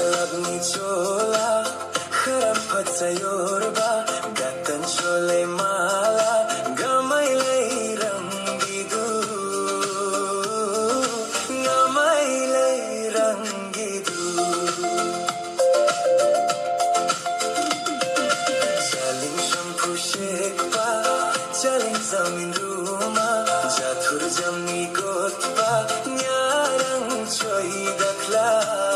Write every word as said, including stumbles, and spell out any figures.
ལག་གཉིས་ཅོ་ལ་ཤ་ར་ཕ་ཚ་ཡོར་བ་དགའ་སྟོན་ཅོ་ལེ་མ་ལ་དགའ་མའི་ལེ་རང་གི་དུ། ང་མའི་ལེ་རང་གི་དུ། ཅ་ལིང་ཤམ་བུ་ཤེག་པ། ཅ་ལིང་ཟ་མིན་རུ་མ། ཇ་ཐུར་ཇམ་ནི་གོད་པ། ཉ་རང་ཆོ་ཡི་དག་ལ།